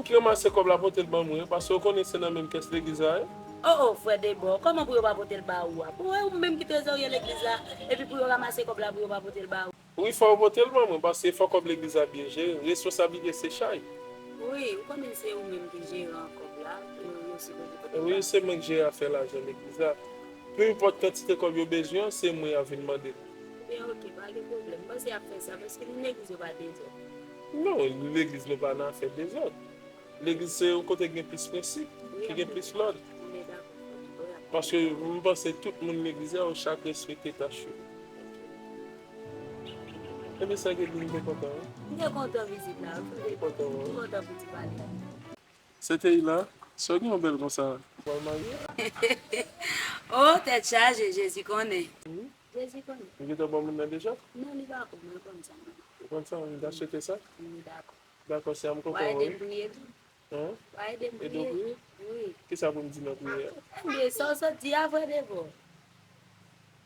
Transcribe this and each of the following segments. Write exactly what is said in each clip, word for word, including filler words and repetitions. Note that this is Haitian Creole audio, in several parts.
ki ranmase kòb la pote l ban mwen, paske w konnen se nan menm kès legliz la ye. O, o, frè Debò, kòman pou yo pa pote l ba ou a? Pou wè ou menm ki trezorye legliz la, epi pou yo ranmase kòb la pou yo pa pote l ba ou? Wi, fò yo pote l ban mwen, paske fò kòb legliz la byen jere. Responsablite se chay. Wi, ou konnen se ou menm ki jeran kòb la, yo, yo sipoze pote l ba ou. Wi, se mwen ki jere afè lajan legliz la. Peu importe kantite kòb yo bezwen an, se mwen y ap vin mande l. Ebyen, oke, pa gen pwoblèm. M panse y ap fè sa, paske nou legliz yo pa dezòd. Non, legliz nou pa nan afè dezòd. Legliz se yon kote ki gen plis prensip, ki gen plis lòd. Paske m panse tout moun legliz la, yo chak respekte tach yo. Ebyen, sa gen di m te kontan, wi. M te kontan vizit la, wi. M te kontan, wi. M kontan pou ti pale. Se te la, sa w gen yon bèl konsa? Ou pral marye? O, tèt chaje, Jezi konnen. Wi. Jezi konnen. Ou gentan ban moun nan deja? Non, li pa konn, mwen konn sa. Ou konn sa, m ta swete sa? Wi, dakò. Dakò, sè m, kontan wè w, wi. Wa ede m priye tou. Hein? Wa ede m priye. Ede w priye? Wi. Kisa pou m di nan priyè a? Ebyen, sa w sot di a, frè Debò.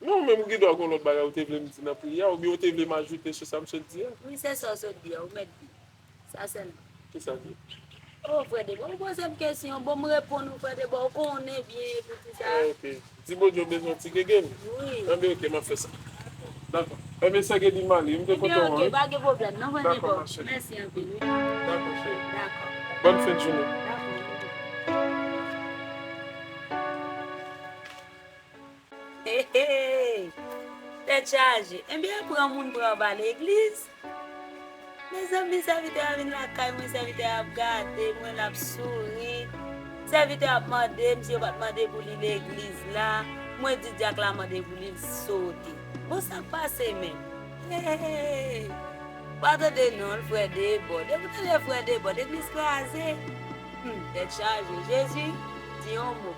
Non, men ou gen dwa gen lòt bagay ou te vle m di nan priyè a, oubyen ou te vle m ajoute sou sa m sot di a? Wi, se sa w sot di a, ou mèt di. Sa sèlman. Kisa di? O, frè Debò, ou poze m kesyon, bon, m reponn ou, frè Debò, ou konnen byen epi tout sa. Ah, ok. Di Bondye w bezwen yon ti gege m. Wi. Enben, ok, m ap fè sa. Dakò. Enben, sa gen di m ale, m te kontan wè w, wi. Enben, ok, pa gen pwoblèm, non, frè Debò. Dakò, ma cheri. Mèsi anpil, wi. Dakò, cheri. Dakò. Bòn fen de jounen. Dakò. Hey, hey! Tèt chaje. Ebyen, pran moun pran anba legliz. Mezanmi, sèvitè a vin lakay mwen, sèvitè a ap gade mwen, l ap souri. Sèvitè a ap mande m si yo pa t mande pou li legliz la. Mwen di dyak la mande pou li, l sote. Bon, sa k pase menm? Hey! Pa tande non, frè Debò. Depi w tande frè Debò, legliz kraze. Hmm, tèt chaje. Jezi, di yon mo.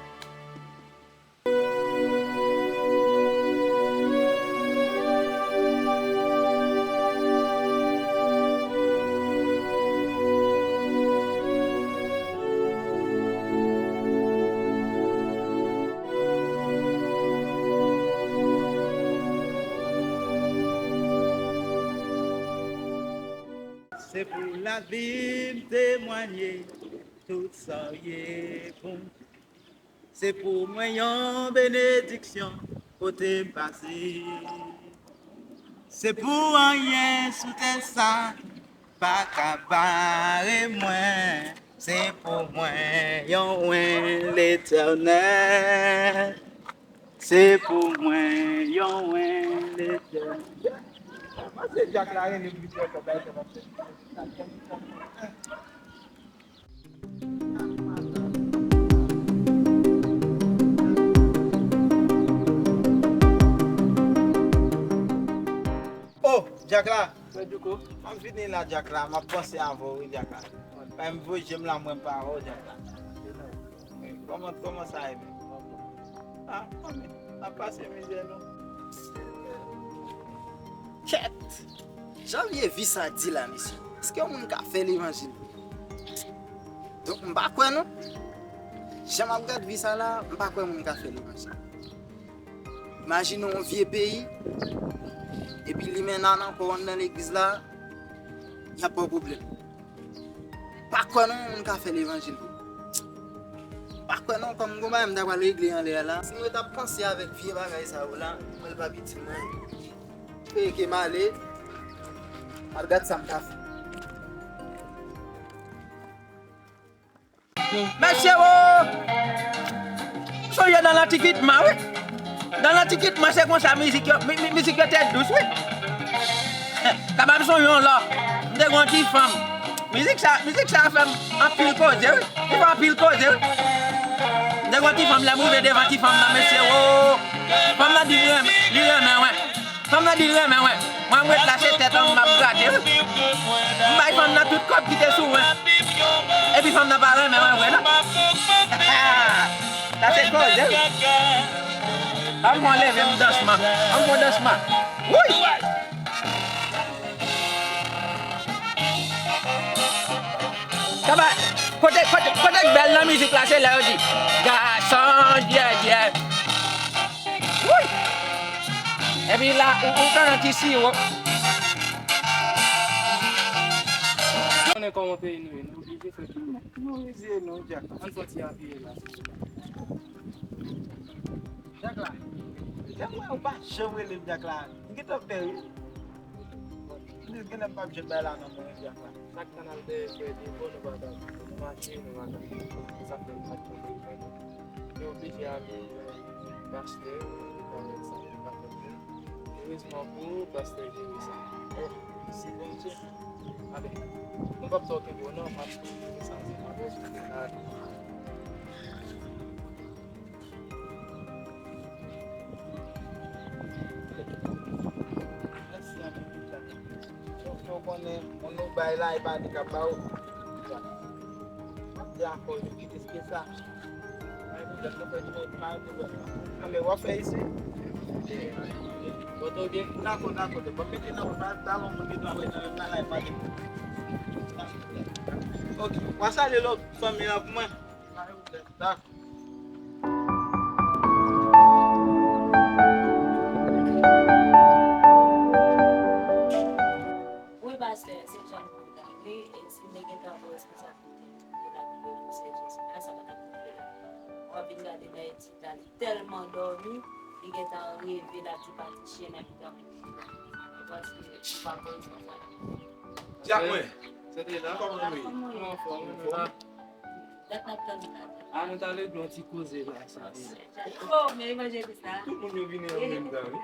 Se pou lavi m temwanye tout sa w ye pou m. Se pou mwen yon benediksyon kote m pase. Se pou anyen sou tè sa pa ka bare mwen. Se pou mwen yon wen Letènèl. Se pou mwen yon wen Letènèl. Pase dyak la rele m vit fè kòb la, e fè m ap fè. Oh, dyak la. Frè Djouko. M ap vini la, dyak la. M ap panse avè w, wi, dyak la. Mwen, m voye je m la, mwen pa wè w, dyak la. Kòman, kòman sa ye menm? Ah, fanmi, n ap pase mizè, non. Kèt! Jan vye vi sa di la, mesye. Èske yon moun ka fè levanjil? Donk, m pa kwè, non. Jan m ap gad vi sa la, m pa kwè moun ka fè levanjil. Imajine yon vye peyi, epi limena nan kò w anndan legliz la, y ap ba w pwoblèm. Pa kwè non moun ka fè levanjil vre. Pa kwè non, kòm gon bagay m ta pral regle anlè a la. Si m ret ap panse avèk vye bagay sa yo la, mwen l p ap itil mwen anyen. Peye ke m ale, m al gad sa m ka fè. Mesye wo! Sonje nan lantikitman, wi. Nan lantikitman, se konsa mizik yo, mi-, mi-, mizik yo te dous, wi. Kapab sonje yon lò. M te gon ti fanm. Mizik sa, mizik sa fè m anpil koze, wi. Li fè anpil koze, wi. M te gon ti fanm, lè m rive devan ti fanm nan, mesye wo! Fanm nan di m renmen, li renmen mwen. Fanm nan di l renmen mwen. Mwen, m ret la, se tèt an m ap grate, wi. M bay fanm nan tout kòb ki te sou mwen. Epi fanm nan pa renmen mwen vre, non. Sa se koze, wi. An m pran leve m dansman. An m pran dansman. Wouy! Kaba, kote, kote, kote k bèl nan mizik la, se lè yo di, gason dyèdyè. Wouy! Epi la, ou, ou pran yon ti siwo. Konnen kòman peyi nou ye, nou oblije Frè, nou, nou reziye nou, Dyak la. Ann fè yon ti apye la. Dyak la. Dyak la, ou pa janm rele m Dyak la. M gentan pè, wi. M di, genlè m p ap jwenn bay la nan mwen, Dyak la. Chak tan n al dèyè frè Devo, nou pa ka. Nou mache, nou pa ka. Sa fè m pa t konn. Nou oblije ale, euh, pastè, nou pa fè sa, nou pa fè sa. Erezman pou ou, pastè jere sa. Oh, mèsi Bondye. Ale. Mwen p ap fè okenn gwo non, m ap fè sa, se pa bon. Ale. Mèsi anpil, Dyak. Yo, yo konnen, moun nou bay la, e pa li k ap ba ou. M ap dakò, yo kite se sa. Pa gen pwoblèm, nou fè jimèt, pa gen pwoblèm. Anben, w ap fè isi? Bon, to byen? Dakò, dakò, bon, mete nan, nan, nan, nan, nan, nan, nan, nan, nan, nan, ok, w a salye lòt fanmi an pou mwen. Pa gen pwoblèm, dakò. Wi, pastè, se jan pou w ta vle, e si m te gentan pran responsabilite pou lavi yo, Seyè Jezi, sa pa t ap rive la. W ap vin gade nan etid la, li tèlman dòmi, li gentan reve l ap di pati chen nan mitan moun yo. Ou panse ou pa pran responsabilite? Dyak mwen. Kòman nou ye? Kòman w ye? Anfòm, anfòm. Dat n ap tann ou la. A, nou t ale gen yon ti koze la, sa. Oh, men evanjelis la. Tout moun yo vini an menm tan, wi.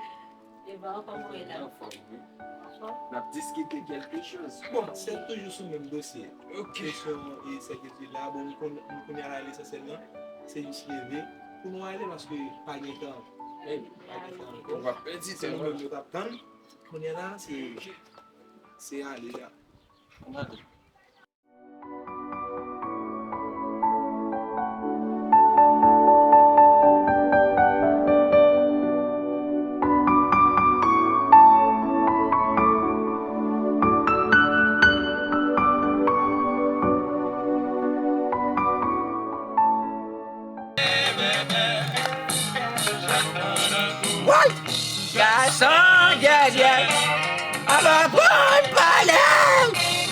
Evan, kòman w ye la? Anfòm, wi. Anfòm? N ap diskite kèlke choz. Bon, se toujou sou menm dosye. Ok. Kesyon e sèkirite la, bon, m konn, m kounye a la, lesansyèl lan, se jis leve pou nou ale, paske pa gen tan. Pa gen tan ankò. W ap pèdi tan. Se nou menm yo t ap tann. Kounye a la, se, se ale la. Ann ale. Woy! Gason dyèdyè, ap aprann pale,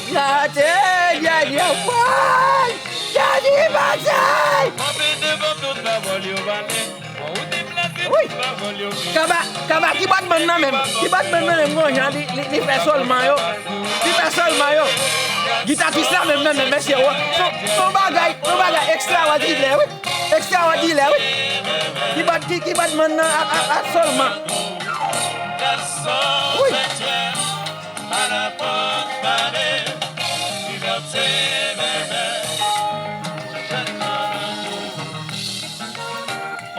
gade dyèdyè, woy! Dyèdyè batay! Wi! Kaba, kaba, ki bat bann nan menm? Ki bat bann nan menm? Gon jan li, li, li fè sòlman yo. Li fè sòlman yo. Gitatis la menm nan menm, mesye, woy. Son, son bagay, son bagay ekstraòdinè, wi. Ekstraòdinè, wi. Ki bat, ki, ki bat bann nan ap, ap, ap sòlman. Wi.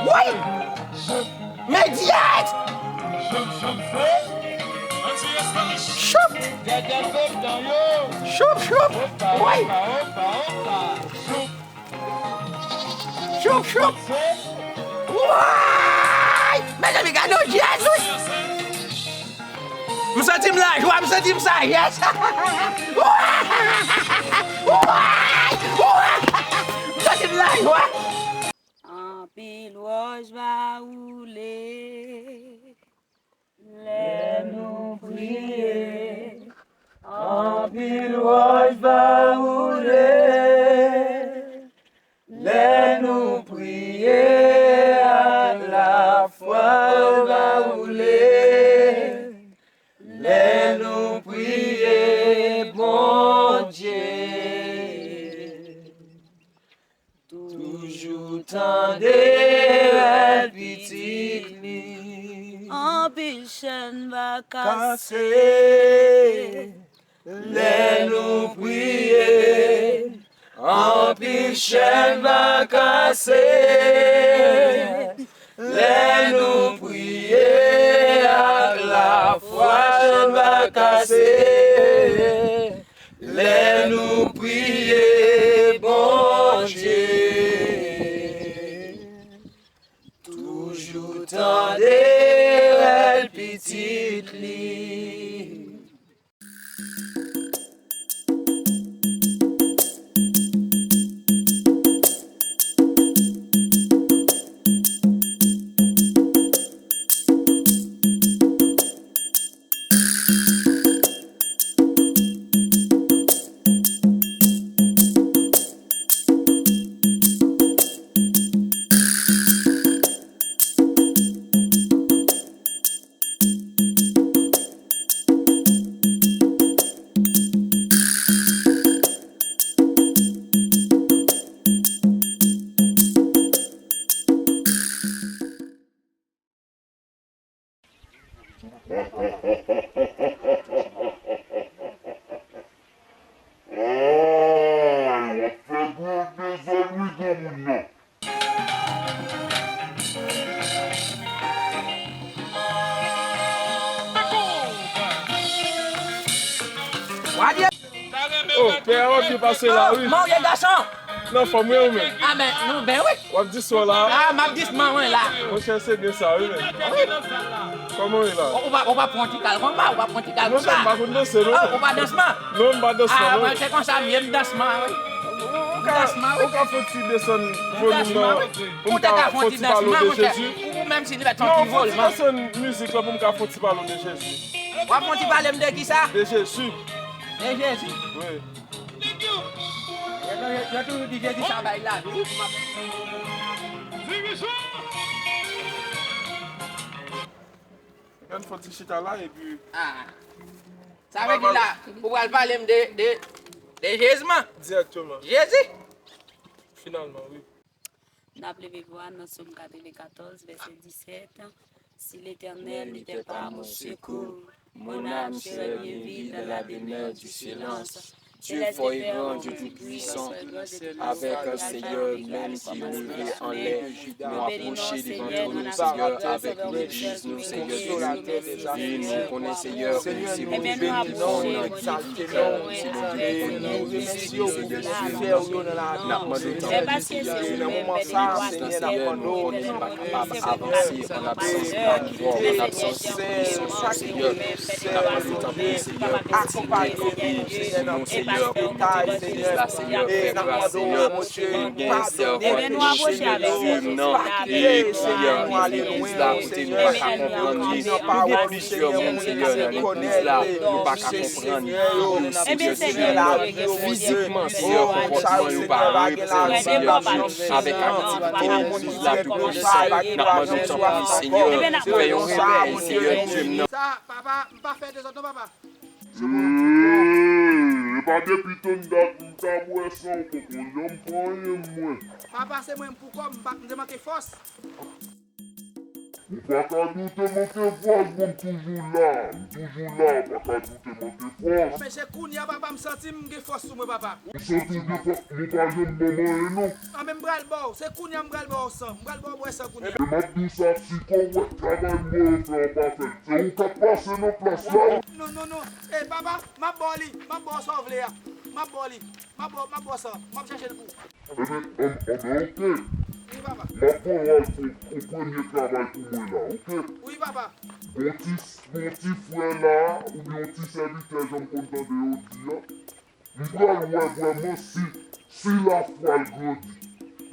Wi. Medyat. Choup. Choup, choup. Wi. Choup, choup. Woy! Mezanmi, gade yon jazz, wi! M santi m lajwa, m santi m sajès. Woy! Woy! Woy! M santi m lajwa. Anpil wòch va woule. Lè nou priye, anpil wòch va woule. Lè nou priye, ak lafwa va woule. Lè nou priye, Bondye. Toujou tande rèl pitit li. Anpil chèn va kase. Lè nou priye, anpil chèn va kase. Lè nou priye ak lafwa, chèn va kase. Lè nou priye Bondye, toujou tande rèl pitit li. Ay, w ap fè gwo dezòd wi granmoun nan. Oh, pè a w ap byen pase la wi. Kòman w ye gason? Nan fòm wi ou menm? Ah ben, nou ben wi. W ap di sò la? Ah, m ap di sman mwen la. Monchè se byen sa wi men. Kòman w ye la? Ou pa ou pa pran ti kal konpa, ou pa pran ti kal konpa. Monchè m pa konn danse non. Oh, ou pa dansman? Non, m pa dansman non. Ah, se konsa m ye, m dansman wi. Ou ka ou ka fè ti desann volim nan pou m ka fè ti pale w de Jezi. Ou menm si li mèt fè ti volim. Non, fè ti desann mizik la pou m ka fè ti pale w de Jezi. W ap fè ti pale m de kisa? De Jezi. De Jezi. Wi. Yo toujou di Jezi sa bay lavi. Ann fè ti chita la epi. Ah. Sa vle di la, ou pral pale m de de de Jezi man. Dirèkteman. Jezi. Finalman, wi. N ap leve vwa nan Sòm katrevenkatòz, vèsè disèt. Si l'Éternel n'était pas à mon secours, mon âme serait bien vide dans la demeure du silence. Dieu fort et grand, Dieu tout-puissant, avec un Seigneur même qui est levé en l'air, nou apwoche devan twòn ou, Senyè, avèk legliz nou, Senyè Dye. E nou konnen, Senyè, ou se Bondye ki bon nan geri kè, ou se Bondye ki konn geri lespri, Senyè Dye. N ap mande w tanpri, Senyè Dye, legliz la, Senyè, nou konnen li pa kapab avanse an absans de pouvwa w, an absans de pwisans ou, Senyè. N ap mande w tanpri, Senyè, kontinye kanpe sou nou, Senyè, pou moute legliz la, Senyè, fè gras, Senyè, pou n gen sèvant, Senyè Dye m nan, e ki anime legliz la, kote nou pa ka konprann li. Nou gen plizyè moun, Senyè, nan legliz la, nou pa ka konprann yo, Senyè Dye m nan. Fizikman, Senyè, konpòtman yo pa reponn, Senyè Dye, avèk aktivite legliz la, Toupisan. N ap mande w tanpri, Senyè, fè yon revèy, Senyè Dye m nan. Sa, papa, m pa fè dezòd non, papa. Eee, e pa depi tann dat m t ap wè sa, ou poko janm fè anyen mwen. Papa, se mwen m pou kò m, m pa, m te manke fòs. Ou pa ka di w te manke fòs, bon, m toujou la, m toujou la, pa ka di w te manke fòs. Men se kounye a, papa, m santi m gen fòs sou mwen, papa. Ou santi w gen fòs, nou pa janm ban m anyen non. Anben m pral ba w, se kounye a m pral ba w san, m pral ba w bwè san kounye a. E m ap di w sa, si kon w wè travay m voye w fè an pa fèt, se ou k ap pase nan plas la. Non, non, non, e papa, m ap ba w li, m ap ba w sa w vle a, m ap ba w li, m ap ba w, m ap ba w san, m ap chache l pou ou. Enben, enben, enben, oke. M ap voye w al fè yon premye travay pou mwen la, oke? Wi, papa. Gon ti, gon ti frè la, oubyen yon ti sèvitè, jan m konn tande yo di a. M pral wè vrèman si, si lafwa l grandi.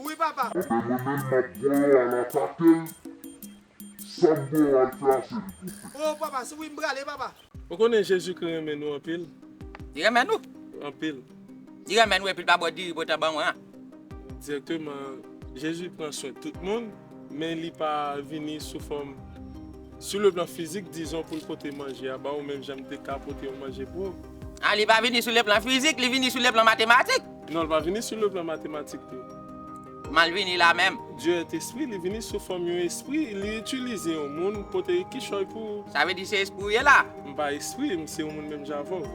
Wi, papa. Enben, mwen menm, m ap voye w al atake l. Sa m voye w al fè a, se li pou fè. O, papa, si wi, m prale, papa. Ou konnen Jezikri renmen nou anpil. Li renmen nou. Anpil. Li renmen nou epi l pa ba w diri pou w ta ban mwen an. Dirèkteman, Jezi pran swen tout moun, men li pa vini sou fòm, sou le plan fizik, dizon, pou l pote manje a ba ou, menm jan m te ka pote yon manje pou ou. A, li pa vini sou le plan fizik, li vini sou le plan matematik. Non, l pa vini sou le plan matematik tou. Kòman l vini la menm? Dye est esprit, li vini sou fòm yon espri, li itilize yon moun pote kichòy pou ou. Sa vle di se espri w ye la? M pa espri, m se yon moun menm jan avè w.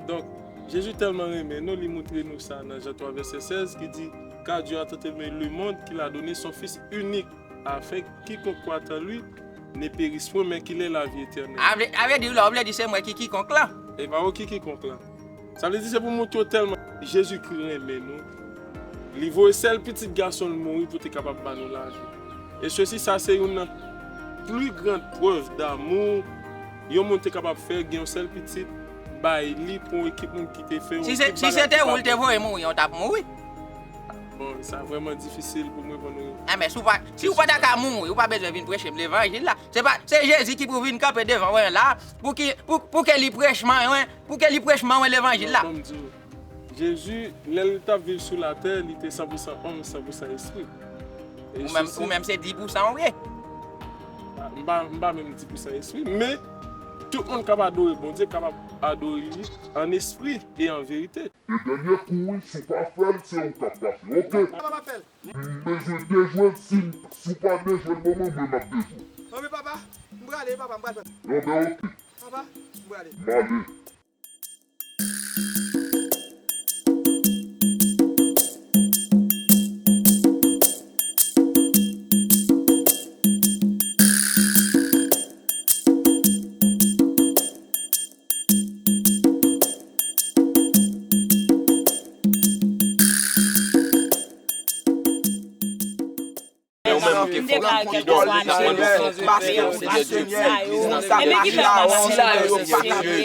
Donk, Jezi tèlman renmen nou, li moutre nou sa nan Jan twa vèsè sèz ki di, Car Dieu a tant aimé le monde qu'il a donné son Fils unique, afin que quiconque croit en lui ne périsse point, mais qu'il ait la vie éternelle. A vle, a vle di w la, w vle di se mwen ki kikonk lan? E pa ou ki kikonk lan. Sa vle di se pou moutre w tèlman Jezikri renmen nou, li voye sèl pitit gason l mouri pou te kapab ba nou lavi. E sesi, sa se youn nan pli gran prèv damou yon moun te kapab fè, gen yon sèl pitit, bay li pou yon ekip moun ki te fè yon ekip bagay ki pa bon. Si se te ou l te voye mouri an, w t ap mouri. Bon, sa vrèman difisil pou m reponn ou. Enben, si w pa, si w pa ta ka mouri, ou pa bezwen vin preche m levanjil la. Se pa, se Jezi ki pou vin kanpe devan mwen la, pou ki, pou, pou ke li preche mwen, pou ke li preche mwen levanjil la. Non, ban m di w, Jezi, lè l t ap viv sou latè, li te san pou san òm, san pou san espri. Ou menm, ou menm se dis pou san ou ye. M pa, m pa menm dis pou san espri, men tout moun k ap adore Bondye kapab adore li an espri e an verite. E dènye kou wi, si w pa fè l, se ou k ap pase, oke? Papa pa fè l. M bezwen dejwe l, si m, si w pa dejwe l ban mwen, mwen m ap dejwe w. Anben papa, m prale, papa, m pral fè. Non, men oke. Papa, m prale. M ale. Men ou menm ou te fè w ki dòmi, n ap mande w fè w kanpe, o Senyè Dye, ki legliz nan, sa k mache la, o Senyè Dye,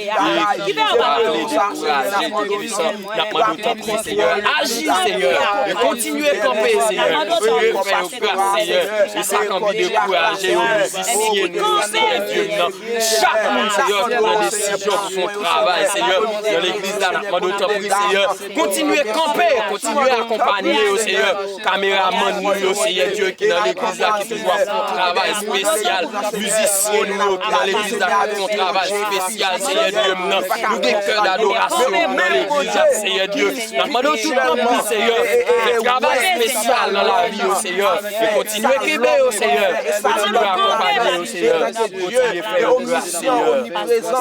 ki fè yo pa pale, dekouraje, Dye Tout-Puissant, n ap mande w tanpri, Senyè, aji, Senyè, e kontinye kanpe, Senyè, e fè yo gras, Senyè, e sa k anvi dekouraje yo, mizisyen nou yo, Senyè Dye m nan, chak moun, Senyè, ki pran desizyon pou fè yon travay, Senyè, nan legliz la, n ap mande w tanpri, Senyè, kontinye kanpe, kontinye akonpanye yo, Senyè. Kameramann nou yo, Senyè Dye, ki nan legliz la, ki toujou ap fè yon travay espesyal. Mizisyen nou yo, ki nan legliz la, k ap fè yon travay espesyal, Senyè Dye m nan. Nou gen kè dadorasyon nan legliz la, Senyè Dye. N ap mande w tout tanpri, Senyè, fè travay espesyal nan lavi yo, Senyè. E kontinye kenbe yo, Senyè. Kontinye akonpanye yo, Senyè. Kontinye fè yo gras, Senyè.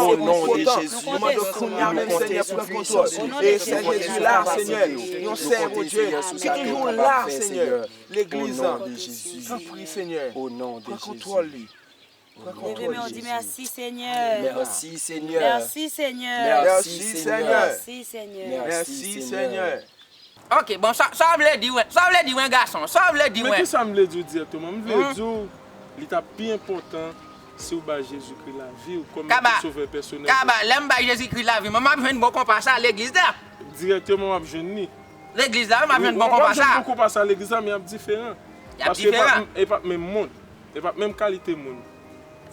O non de Jezi, nou konte sou pwisans ou. E Senyè Dye la, Senyè. Yon sèvant Dye ki toujou la, Senyè. Legliz lan, tanpri, Senyè, pran kontwòl li. Pran kontwòl li, Jezi. Mèsi, Senyè. Mèsi, Senyè. Mèsi, Senyè. Mèsi, Senyè. Mèsi, Senyè. Ok, bon, sa, sa w vle di, wi, sa w vle di, wi, gason, sa w vle di, wi. Men kisa m vle di w dirèkteman? M vle di w, li t ap pi enpòtan si w bay Jezikri lavi w kòm Sovè pèsonèl. Kaba, lè m bay Jezikri lavi m, m ap jwenn bon konpa sa legliz la. Dirèkteman, w ap jwenn li. Legliz la, m ap jwenn bon konpa sa. Ou ap jwenn bon konpa sa legliz la, men y ap diferan. Y ap diferan. Paske e p ap, e p ap menm moun. E p ap menm kalite moun.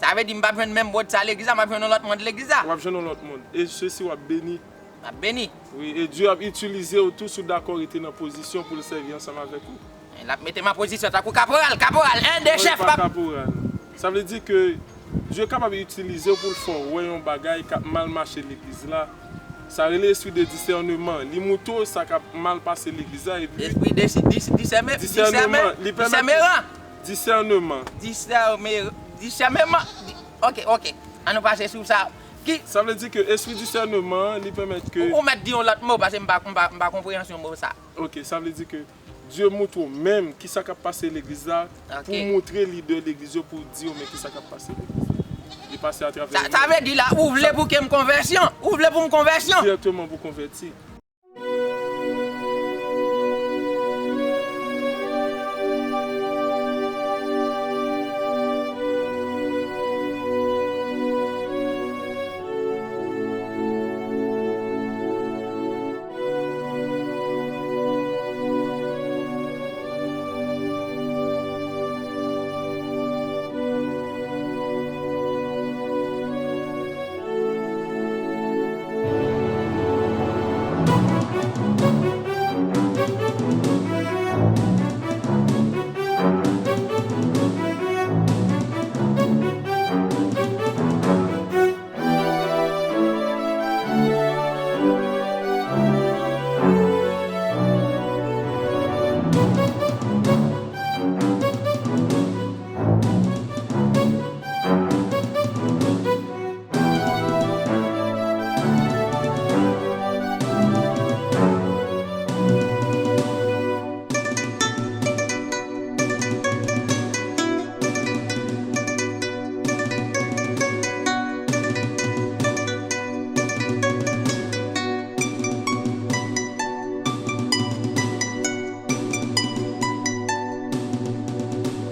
Sa vle di m p ap jwenn menm moun sa legliz la, m ap jwenn yon lòt moun legliz la. W ap jwenn yon lòt moun. E sesi w ap beni. M ap beni. Wi, e Dye ap itilize w tou si w dakò rete nan pozisyon pou l sèvi ansanm avèk ou. L ap mete m an pozisyon tankou kaporal, kaporal, en de chèf, pa kaporal. Sa vle di ke Dye kapab itilize w pou l fè w wè yon bagay k ap mal mache legliz la. Sa rele espri de disèneman. Li moutre w sa k ap mal pase legliz la epi. Espri de disèneman. Li pèmèt disèneman. Disèneman. Ok, ok. An nou pase sou sa. Ki. Sa vle di ke espri disèneman an, li pèmèt ke. Ou, ou mèt di yon lòt mo, paske m pa, m pa, m pa konpreyansyon mo sa. Ok, sa vle di ke Dye moutre w menm kisa k ap pase legliz la, pou moutre lidè legliz yo, pou w di yo men kisa k ap pase legliz la. Li pase atravè yo menm. Sa, sa vle di la, ou vle pou ke m konvèsyon? Ou vle pou m konvèsyon? Dirèkteman pou konvèti.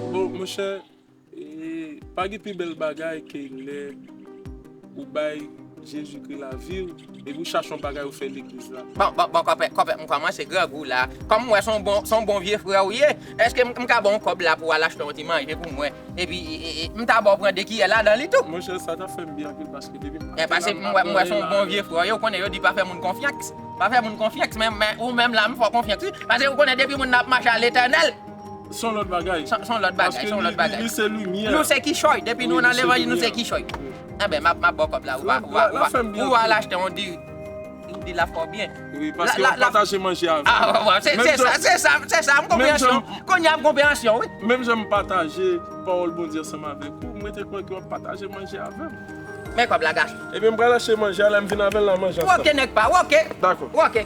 Bon, monchè, e, pa gen pi bèl bagay ke lè ou bay Jezikri lavi w, epi ou chache yon bagay ou fè legliz la. Bon, bon, bon, kòpè, kòpè, m kòmanse grangou la. Kòm m wè se yon bon, se yon bon vye frè ou ye, èske m, m ka ba w yon kòb la pou w al achte yon ti manje pou mwen? Epi, e, e, e, m ta ba w pran de kiyè ladan li tou. Monchè, sa ta fè m byen anpil paske depi m. E, paske m wè, m wè se yon bon vye frè ou ye, ou konnen yo di pa fè moun konfyans. Pa fè moun konfyans, men, men ou menm la, m fè w konfyans, wi. Paske ou konnen depi moun nan ap mache a Letènèl, se yon lòt bagay. Se, se yon lòt bagay, se yon lòt bagay. Paske li, li, li se limyè. Nou se kichòy. Depi nou nan levanjil, nou se kichòy. Wi, li se limyè. Wi. Enben, m ap, m ap ba w kòb la. Ou va, ou va, ou va, ou va al achte yon diri. Li la fò byen. Wi, paske w ap pataje manje avè m. Ah, se sa, se sa, se sa, m konpreyansyon. Kounye a m konpreyansyon, wi. Menm jan m pataje pawòl Bondye ansanm avèk ou, m rete kwè ke w ap pataje manje avè m. Men kòb la gason. Ebyen, m pral achte manje a, lè m vin avè l la manje ansanm. Woke, nèg pa, woke. Dakò. Woke.